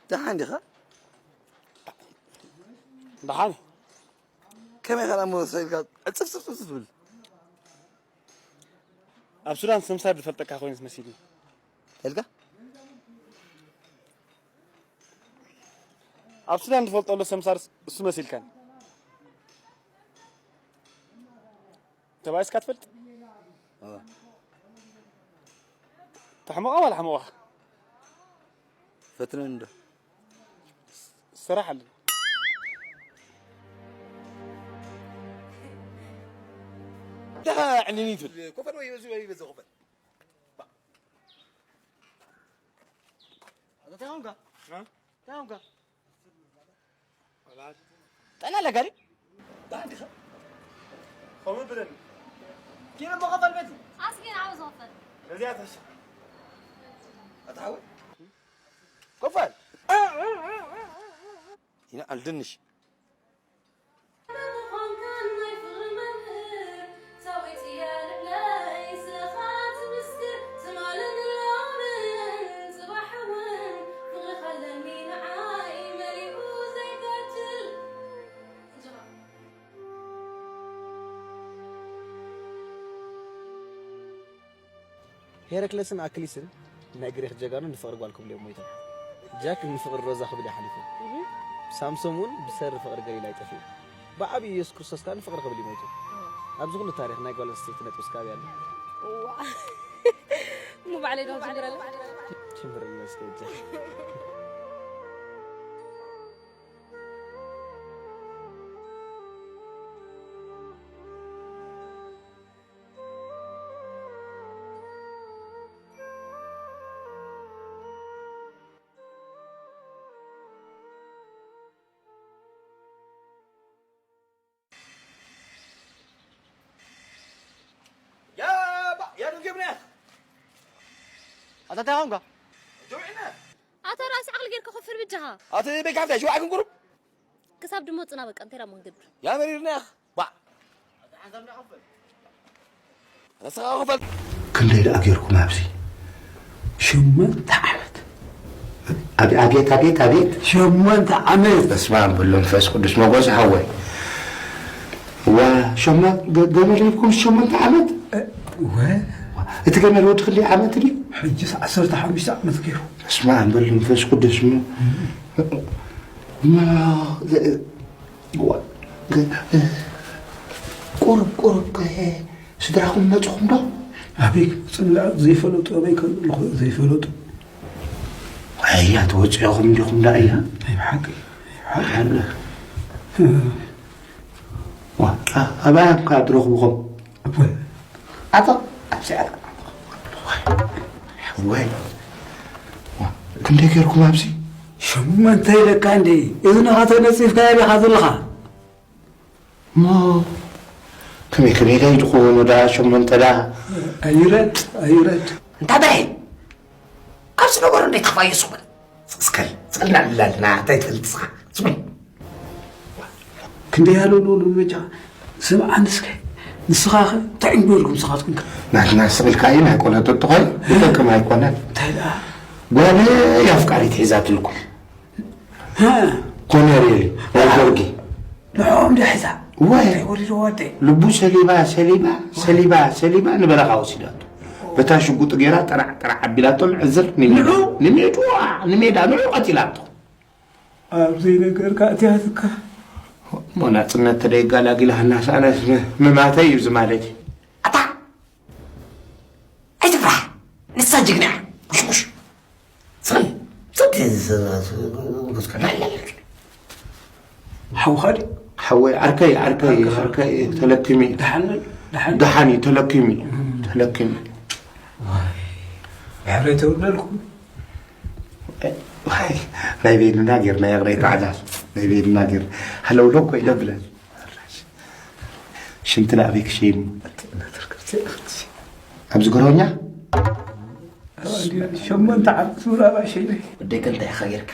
ደሓን ዲኻ? ደሓን። ከመይ ኸላ መወሰልካ ዕፅፍፅፍፅፍ ትብል? ኣብ ሱዳን ሰምሳር ዝፈልጠካ ኮይኑ መሲልኒ። ተልካ? ኣብ ሱዳን ዝፈልጠሉ ሰምሳር እሱ መሲልካን። ተባይስካ ትፈልጥ? ተሕመቓ ዋላ ሕመቓ? ፈትነን እንዶ። ስራሕ ኣለ። ደኻ ዕንኒ ትብል። ኮፈል ወይ በዚ ወይ በዚ ኮፈል። ኣታ እንታይ ኾንካ? እንታይ ኾንካ? ጠና ለጋሪ ከምኡ ብለኒ። ኪሎ መኸፈል ቤት ኣስጊን ዓብ ዝኸፈል እዚኣ ተሻ ኣታ ሓወይ ኮፈል ይንዓል ድንሽ ምዃንካን ናይ ፍቕሪ መምህር ሳዊት እያ ልብለይ ስኻ ትምስክር ትማልን ሎምን ጽባሕ እውን ፍቕርኻ ኣለኒ ንዓይ መሊኡ ዘይገድል ሄረክለስን ኣክሊስን ናይ ግሪኽ ጀጋኑ ንፍቕሪ ጓል ክብሉ እዮም ሞይቶም። ጃክ ንፍቕሪ ሮዛ ክብል እዩ ሓሊፉ። ሳምሶም እውን ብሰሪ ፍቕሪ ገሊላ እዩ ጠፊኡ። ብዓብዩ ኢየሱስ ክርስቶስ ከኣ ንፍቕሪ ክብል እዩ ሞይቱ። ኣብዚ ኩሉ ታሪኽ ናይ ጓል ኣንስተይቲ ነጥቢ እስካብ ኣሎ። እዋ እሞ ባዕለይ ዶ ክጅምረላ? ጅምርልና እስከ ጃክ። ያባ ያዱ ገብና ኣታ እንታይ ኾንካ? ጆዕና ኣታ ራእሲ ዓቕሊ ጌርካ ኮፍር ብጃኻ ኣቲ ቤካፍታ ሽዋዕክን ቁሩብ ክሳብ ድሞ ጽና በቃ እንታይ ዳ መንገዱ ያ መሪርና ያኽ ባ ረስኻ ክፈል ክንደይ ደኣ ጌርኩም ኣብዚ ሸሞንተ ዓመት ኣቤ- ኣቤት ኣቤት ኣቤት ሸሞንተ ዓመት በስመ ኣብ በሎ መንፈስ ቅዱስ መጎስ ሓወይ ዋ ሸማ ገ- ገመል ሂብኩም ሸሞንተ ዓመት ወ እቲ ገመል ወዲ ክንደይ ዓመት ድዩ ሕጅስ ዓሰርተ ሓሙሽተ ዓመት ገይሩ በስመ ኣብ በሎ መንፈስ ቅዱስ ሞ- ሞ- ዋ- ገ- ቁሩብ ቁሩብ ከ ስድራኹም መፅኹም ዶ ኣበይ ክመፅእ ላዕሊ ዘይፈለጡ ኣበይ ከም ዘለኹ ዘይፈለጡ ዋያ ተወፂኦኹም እንዲኹም ዳ እያ ናይ ብሓቂ ናይ ብሓቂ ሓለ ዋ- ኣ- ኣበይ ኣምካ ትረኽብኹም ኣቦይ ኣቶ ኣብዚኣ ወይ ዋ- ክንደይ ገይርኩም ኣብዚ ሸሞንተ ኢለካ እንዴ እዝንኻ ተነፂፍካ ዲኻ ዘለኻ እሞ ከመይ ከመይ ኢለ ይድኾን ወዳ ሸሞንተ ዳ ኣይረድ ኣይረድ እንታ በይ ኣብዚ ነገሩ እንዴት ተፋየሱ በል እስከ ጸልና ኣለና እንታይ ትፈልጥ ስኻ ስሚ ክንደይ ያለሉ በጃ ስምዓኒ እስከ ንስኻ ኸ እንታይ እንገርኩም ንስኻትኩም ከ ናትና ስቕ ኢልካ እዩ ናይ ቆነጠጥኾይ ይጠቅም ኣይኮነን እንታይ ደኣ ጓለ ኣፍቃሪት ሒዛትልኩም ኮነሬል ናይ ደርጊ ንዕኦም ዶ ሒዛ ወይ ወሊድዎ ወደይ ልቡ ሰሊባ ሰሊባ ሰሊባ ሰሊባ ንበረኻ ወሲዳቶ በታ ሽጉጥ ገይራ ጠራዕ ጠራዕ ኣቢላቶ ምዕዝር ንሜዳ ንሜድዋ ንሜዳ ንዑ ቀቲላቶ ኣብ ዘይነገርካ እትያትካ እሞ ናፅነት ተደይጋላጊላ እናሰኣነት ምማተይ እዩ እዚ ማለት እዩ ኣታ ኣይትፍራሕ ንሳ ጅግና እያ ሙሽሙሽ ሓውኻ ድዩ ሓወይ ዓርከይ ዓርከይ ዓርከይ ተለኪሙ እዩ ደሓን ደሓን ደሓን እዩ ተለኪሙ እዩ ተለኪሙ እዩ ድሕረይ ተወደልኩ ናይ ቤልና ጌርና የቕረይ ተዓላል ናይ ቤልና ጌርና ሃለውለው ኮይነ ብለን ሽንቲ ናበይ ክሸይኑ ኣብዚ ግሮኛ ሸሞንተ ዓመት ምራባ ሸይነ ወደይ ከ እንታይ ኢኻ ጌርካ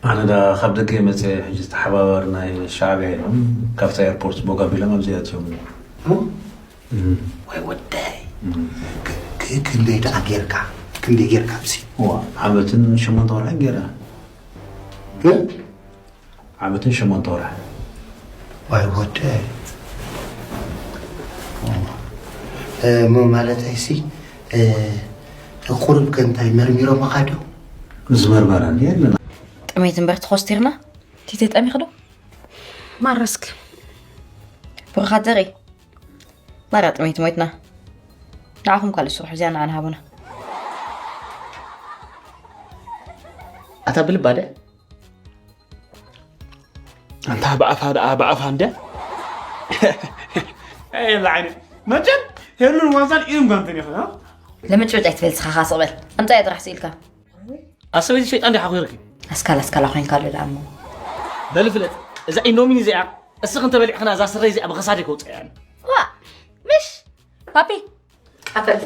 ኣነ ዳ ካብ ደገ መፀ ሕጂ ተሓባባሪ ናይ ሻዕብያ ኢሎም ካብቲ ኤርፖርት ቦግ ኣቢሎም ኣብዚ ኣትዮም ወይ ወደይ ክንደይ ደኣ ጌርካ ክንደይ ጌርካ ኣብዚ ዓመትን ሸሞንተ ወርሕን ጌረ ዓመትን ሸሞንተ ወርሒ። ዋይ ወደ እሞ ማለተይሲ ቁሩብ ከንታይ መርሚሮምኻ ዶ? ምስ መርመራ እንዲ ኣለና። ጥሜት እምበር ተኾስቲርና። ቲቲ ጠሚኽ ዶ? ማረስክ። ብሩኻት ዘርኢ። ማራ ጥሜት ሞይትና። ንዓኹም ካልእ ስርሑ እዚኣ ንዓና ሃቡና። ኣታ ብልባደ ኣንታ ብኣፋ ደኣ ብኣፋ እንደ የላ ዓይነ መቸም ሄሉን ዋንሳን ኢዩም ጋንተን ይኸ ለመጭበጫ ይትበል ስኻኻ ስቕበል። ኣምጻያ ጥራሕ ስኢልካ። ኣሰበይቲ ሸይጣን ዲኻ ኮይርኪ ኣስካል ኣስካላ ኮይንካ ኣሎ ደኣ እሞ። በሊ ፍለጥ እዛ ኢንዶሚኒ እዚኣ እስኺ እንተበሊዕኽና እዛ ስረይ እዚኣ ብኸሳደይ ከውፅኣያ እየ። ዋ ምሽ ፓፒ ኣፈል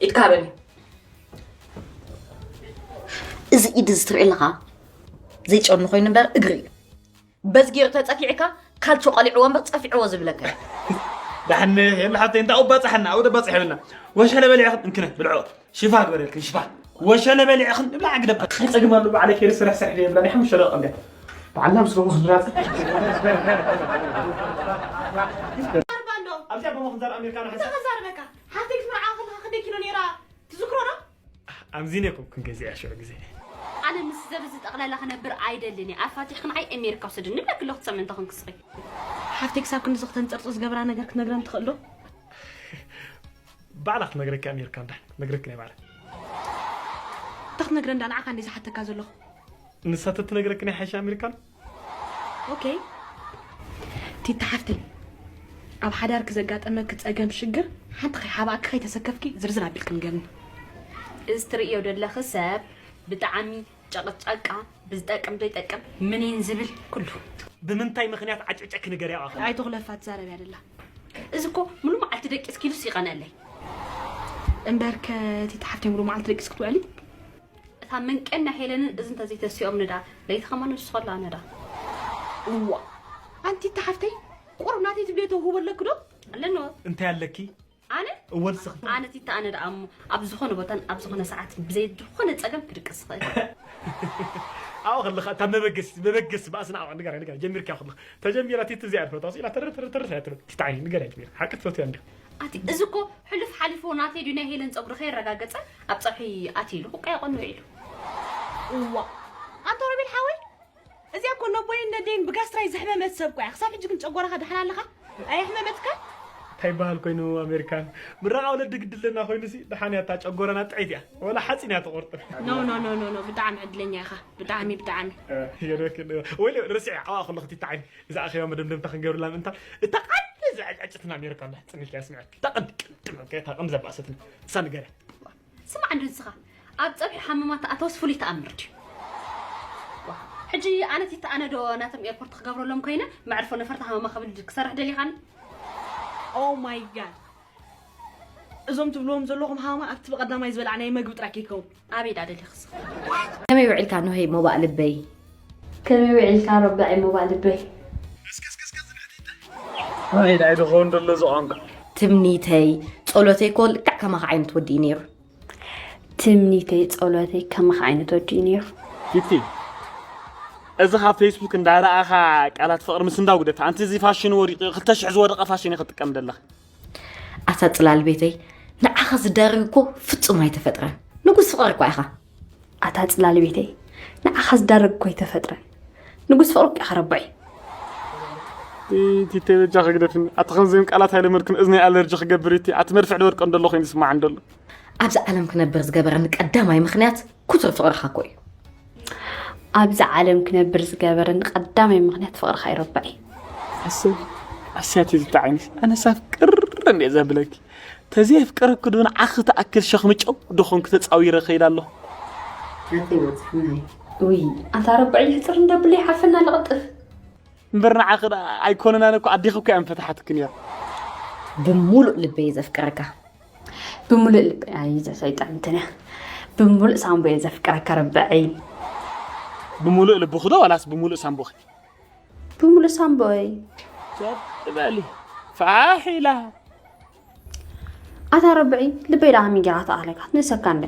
ኢድካ ሃበኒ። እዚ ኢድ እዚ ትርኢ ኣለኻ ዘይጨኑ ኮይኑ እምበር እግሪ እዩ። በዚ ገይሩ ተጸፊዕካ ካልቾ ቀሊዕዎ እምበር ጸፊዕዎ ዝብለካ እዩ። ዳሕኒ የለ ሓብተይ እንታይ ኣባጻሕና ኣው ደባጽሕ የብልና ወሸለ በሊዕኽን እንክነ ብልዖ ሽፋ ግበረልክን ሽፋ ወሸለ በሊዕኽን ንብላ ግደባ እንታይ ጸግም ኣሎ ባዕለ ከይደ ስራሕ ስራሕ የብላ ናይ ሓሙሽተ ደቂቕ እንዲያ ባዕልና ምስ ለኹ ዝራጽ ኣብዚኣ ቦሞ ክንዛር ኣሜሪካ ንሕሳ ተዛርበካ ሓፍተይ ክትምርዓ ከለካ ክንደይ ኪሎ ነይራ ትዝክሮ ዶ? ኣምዚነ ኮም ክንገዚኣ ሽዑ ግዜ ኣነ ምስ ዘብዚ ጠቕላላ ክነብር ኣይደልን እየ ኣፋቲሕክን ዓይ ኣሜሪካ ውሰድኒ ብለኪ ኣለኹ ትሰምዒ እንተኾንኪ ስኺ ሓፍተይ ክሳብ ክንድዚ ክተንፀርፁ ዝገብራ ነገር ክትነግረን ትኽእል ዶ? ባዕላ ክትነግረካ ኣሜሪካ እንዳ ክትነግረክ ናይ ባዕላ እንታይ ክትነግረን ዳ ንዓኻ እንደ ዝሓተካ ዘለኹ ንሳ ተትነግረክ ናይ ሓይሻ ኣሜሪካ ኦኬ ቲታ ሓፍተይ ኣብ ሓዳርኪ ዘጋጠመኪ ፀገም ሽግር ሓንቲ ከይሓባእኪ ከይተሰከፍኪ ዝርዝር ኣቢልኪ ንገርኒ እዚ ትርእዮ ዘለኺ ሰብ ብጣዕሚ ጨቕጫቃ ብዝጠቅም ዘይጠቅም ምኒን ዝብል ኩሉ ብምንታይ ምኽንያት ዓጭብጨክ ንገር ያዋኸ ኣይትኹለፋ ትዛረብ ያደላ እዚ እኮ ሙሉ መዓልቲ ደቂስኪ ኢሉስ ይቐነለይ እምበርከ ቲታ ሓፍተይ ሙሉ መዓልቲ ደቂስኪ ትውዕሊ እታ መንቀና ሄለንን እዚ እንተዘይተሲኦም ንዳ ለይቲ ከማን ንስኸላ ነዳ እዋ ኣንቲ ተሓፍተይ ቁሩብ ናተይ ትብልዮ ተውህቦ ኣለኪ ዶ ኣለንዎ እንታይ ኣለኪ ኣነ እወ ንስኺ ኣነ ቲታ ኣነ ደኣ እሞ ኣብ ዝኾነ ቦታን ኣብ ዝኾነ ሰዓት ብዘይ ዝኾነ ፀገም ክድቅስ ዝኽእል ኣብኡ ከለኻ እታ መበገሲ መበገሲ ባእሲ ንዓ ንገራ ንገራ ጀሚርካ ከለኻ ተጀሚራ ቲቲ እዚኣ ትፈትዋ ኢላ ተረ ተረ ተረ ትብል ቲታ ዓይኒ ንገራ ጀሚራ ሓቂ ትፈትያ እንዲኻ ኣቲ እዚ እኮ ሕሉፍ ሓሊፉ ናተይ ድዩ ናይ ሄለን ፀጉሪ ከየረጋገፀ ኣብ ፀብሒ ኣትዩ ኢሉ ቁቃ የቐኑ ኢሉ እዋ ኣንተ ሮቤል ሓወይ እዚኣ እኮ ነቦይን ነደይን ብጋስትራይ ዘሕመመት ሰብ እኮ እያ ክሳብ ሕጂ ግን ጨጎራኻ ደሓን ኣለኻ ኣየሕመመትካ እንታይ ይበሃል ኮይኑ ኣሜሪካን ምረቓ ወለዲ ግድለና ኮይኑ ሲ ደሓን እያ እታ ጨጎራና ጥዕት እያ ወላ ሓፂን እያ ትቆርጥር no no no no no ብጣዕሚ ዕድለኛ ኢኻ ብጣዕሚ ብጣዕሚ ወይ ርሲዐ ዓዋ ከለኹ ትተዓይን እዛ ኣኼባ መደምደምታ ክንገብርላ ምእንታ እታ ቀንዲ ዘዕጫጭትና ኣሜሪካ ኣላ ጽኒልካ ስምዐ እታ ቀንዲ ቅድም እታ ቀንዲ ዘባእሰትና እሳ ንገርያ ስማዕ እንዶ ንስኻ ኣብ ጸብሒ ሓመማ ተኣተወስ ፍሉይ ተኣምር ድዩ ሕጂ ኣነ ቲታ ኣነ ዶ ናቶም ኤርፖርት ክገብረሎም ኮይነ መዕርፎ ነፈርቲ ሃመማ ክብል ክሰርሕ ደሊኻኒ Oh my god እዞም ትብልዎም ዘለኹም ሃማ ኣብቲ ብቐዳማይ ዝበልዓ ናይ መግቢ ጥራይ ከይከውን ኣበይ ዳ ደሊኽስ ከመይ ውዒልካ ኖሄ ሞባእ ልበይ? ከመይ ውዒልካ ረባዒ ሞባእ ልበይ? ኣይ ናይ ድኸውን ደሎ ዝቋንቋ ትምኒተይ ጸሎተይ ኮ ልክዕ ከማኻ ዓይነት ወዲ እዩ ነይሩ። ትምኒተይ ጸሎተይ ከማኻ ዓይነት ወዲ እዩ ነይሩ። ፊቲ እዚ ካብ ፌስቡክ እንዳረኣኻ ቃላት ፍቕሪ ምስ እንዳጉደታ ኣንቲ እዚ ፋሽን ወዲቑ ክልተ ሽሕ ዝወደቐ ፋሽን እዩ ክትጥቀም ደለኻ። ኣታ ጽላል ቤተይ ንዓኻ ዝዳረግ እኮ ፍጹም ኣይተፈጥረን። ንጉስ ፍቕሪ እኳ ኢኻ። ኣታ ጽላል ቤተይ ንዓኻ ዝዳረግ እኮ ኣይተፈጥረን። ንጉስ ፍቕሪ እኮ ኢኻ ረባዒ። ቲቴ በጃ ክግደፍኒ ኣቲ ከምዚም ቃላት ኣይለመድክን እዝነይ ኣለርጂ ክገብር እቲ ኣቲ መድፍዕ ድወድቀ እንደሎ ኮይኑ ዝስማዕ እንደሎ ኣብዚ ዓለም ክነብር ዝገበረኒ ቀዳማይ ምኽንያት ኩቱር ፍቕርኻ እኮ እዩ። ኣብዚ ዓለም ክነብር ዝገበረኒ ቀዳማይ ምኽንያት ፍቕርኻ እዩ ረባዒ። ኣሰይ ኣሰይ ኣቲ ዝጣዓይንስ ኣነስ ኣፍቅር እንድየ ዘብለኪ ተዘየፍቅረኪ ዶ ንዓኺ ትኣክል ሸኽሚ ጨው ዶ ኾንኩ ተጻዊረ ከይደ ኣለኹ። ናተይ በጽሕናይ። ውይ ኣንታ ረባዒ ሕጽር እንደብለይ ሓፈና ለቐጥፍ። እምበር ንዓኺ ደኣ ኣይኮነናን እኮ ኣዴኺ እኮ እያ ምፈትሓትኪ ነይራ። ብምሉእ ልበይ እየ ዘፍቅረካ። ብምሉእ ልበይ ኣይ እዛ ሰይጣን እንትን እያ። ብምሉእ ሳንቦ እየ ዘፍቅረካ ረበዐይ። ብምሉእ ልብኺ ዶ ዋላስ ብምሉእ ሳንቦኺ? ብምሉእ ሳንቦይ። ሰብ በሊ ፋሕ ኢላ። ኣታ ረበዐይ ልበይ ደኣ ከመይ ጌራ ተኣለካ ትንእሰካ እንደ።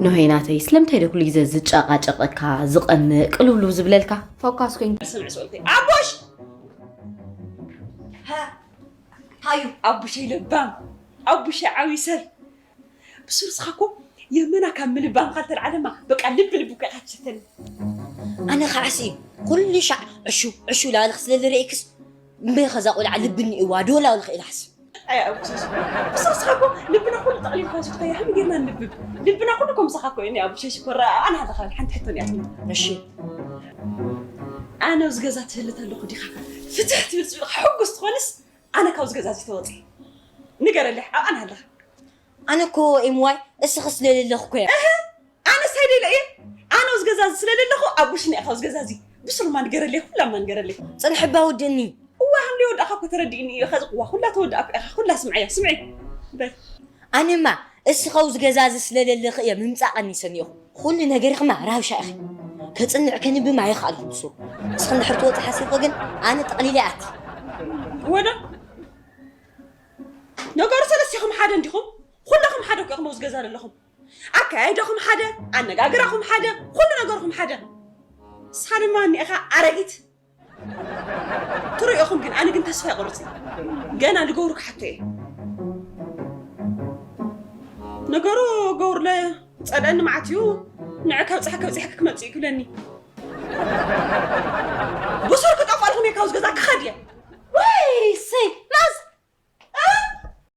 ኖሄ ናተይ፣ ስለምንታይ ዶ ኩሉ ግዜ ዝጨቃጨቀካ፣ ዝቐንእ፣ ቅልውልው ዝብለልካ? ፎካስ ኮይን። ስምዕ ስወልተይ ኣቦሽ ሃዩ ኣቡሸይ ለባም ኣቡሸይ ዓብዪ ሰብ ብሱርስኻ እኮ የመና ካብ ምልባምካ ዝተልዓለማ በቃ ልቢ ልቢ እኮ ኢኻ ትሰተኒ። ኣነ ከዓሲ ኩሉ ሻዕ ዕሹ ዕሹ ላልክ ስለ ዝርእክስ እምበይ ከዛ ቆልዓ ልቢ እኒእዋ ዶ ላልክ ኢለ ሓስብ። ኣይ ኣቡሸሽ ብሱርስኻ እኮ ልብና ኩሉ ጠቕሊልካ ዝትኸያ ከመይ ጌርና ንብብ ልብና ኩሉ ከምሳኻ እኮ እዩ ኣቡሸሽ ኮራ ኣነ ሃለኻ ሓንቲ ሕቶ እኒኣትኒ። እሺ ኣነ ኣብዚ ገዛ ትህልት ኣለኹ ዲኻ ፍትሕ ትብል ፅብቕ ሕጉስ ትኾንስ ኣነ ካብዚ ገዛ እዚ ተወፂ ንገረለይ ኣብኣን ኣለኻ ኣነ እኮ ኤምዋይ እስኺ ስለሌለኹ እኮ እየ። ኣነ ሳይደለ እየ ኣነ ኣብዚ ገዛ እዚ ስለሌለኹ ኣቡሽኒ እያ ካብዚ ገዛ እዚ ብስሩ ማ ንገረለይ ኩላ ማ ንገረለይ ፅንሕባ ውድእኒ። እዋ ከም ዘይወዳእካ እኮ ተረዲእኒ እዩ ከዚ እዋ ኩላ ተወዳእኩ ኢኻ ኩላ ስምዓያ ስምዒ በል ኣነማ እስኺ ካብዚ ገዛ እዚ ስለሌለኺ እየ ምምፃእ ቀኒሰ እኒኦኹ። ኩሉ ነገርኽማ ራብሻ ኢኺ። ከፅንዕ ከንብም ኣይኽኣልኩ ብስሩ። እስኺ እንድሕር ትወፂ ሓሲብኺ ግን ኣነ ጠቕሊለ ኣቲ። ወደ ነገሩ ሰለስቲኹም ሓደ እንዲኹም ኩለኹም ሓደ እኮ ኢኹም ኣብዚ ገዛ ዘለኹም ኣካያይዳኹም ሓደ ኣነጋግራኹም ሓደ ኩሉ ነገርኹም ሓደ ንስኻ ድማ እኒኤኻ ኣረጊት ትርእኹም ግን ኣነ ግን ተስፋ ይቆርፅ ገና ንገብሩ ክሓቶ እየ ነገሩ ገብሩለ ፀልአኒ መዓት እዩ ንዕ ካብ ፀሓ ከብፅሐ ክመፅእ ክብለኒ ብሱር ክጠፋልኹም እየ ካብዚ ገዛ ክኸድ እየ